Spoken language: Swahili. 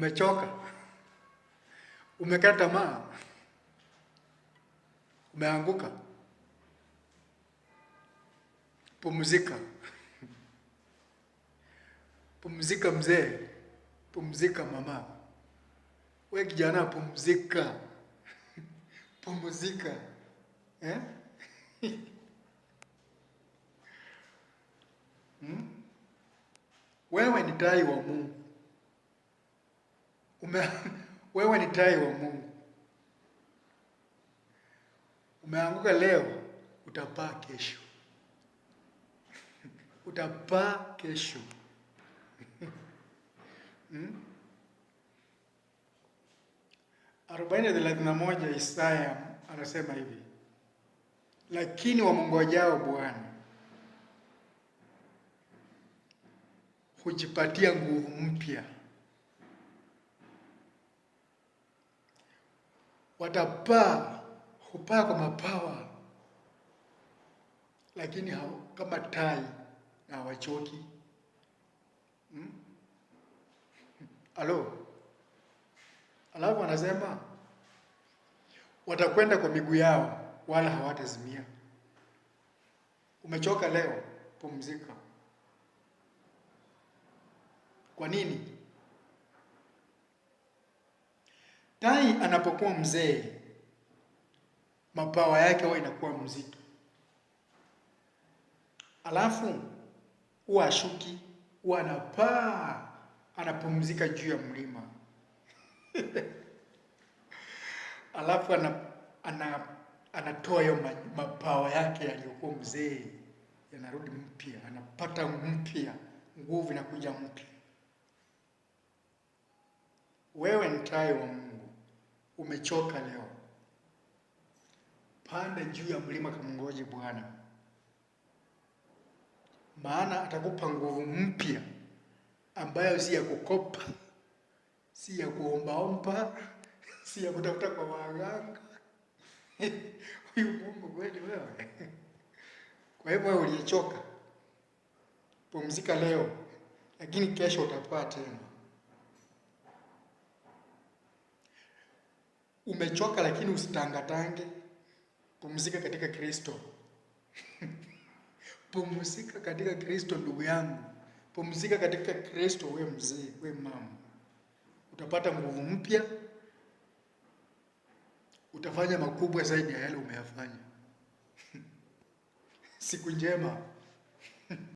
Umechoka, umekata tamaa, umeanguka. Pumzika, pumzika mzee, pumzika mama, we kijana, pumzika, pumzika eh? Hmm? Wewe ni tai wa Mungu. Wewe ni tai wa Mungu. Umeanguka leo, utapaa kesho. Utapaa kesho. Hmm? 40:31 Isaya anasema hivi, lakini wamngojao Bwana hujipatia nguvu mpya, watapaa, hupaa kwa mapawa, lakini kama tai na hawachoki. Hmm? Alo, alafu anasema watakwenda kwa miguu yao wala hawatazimia. Umechoka leo, pumzika. Kwa nini? Tai anapokuwa mzee, mapawa yake huwa inakuwa mzito, alafu huwa ashuki, huwa anapaa, anapumzika juu ya mlima alafu anatoa hiyo mapawa yake yaliyokuwa mzee, yanarudi mpya, anapata mpya, nguvu inakuja mpya. Wewe ni tai wa Mungu, umechoka leo, panda juu ya mlima kamngoje Bwana, maana atakupa nguvu mpya ambayo si ya kukopa, si ya kuombaomba, si ya kutafuta kwa waganga. Huyu Mungu kweli wewe. Kwa hivyo wewe uliyechoka, pumzika leo, lakini kesho utapaa tena. Umechoka lakini usitangatange. Pumzika katika Kristo. Pumzika katika Kristo ndugu yangu, pumzika katika Kristo. We mzee, we mama, utapata nguvu mpya, utafanya makubwa zaidi ya yale umeyafanya. Siku njema.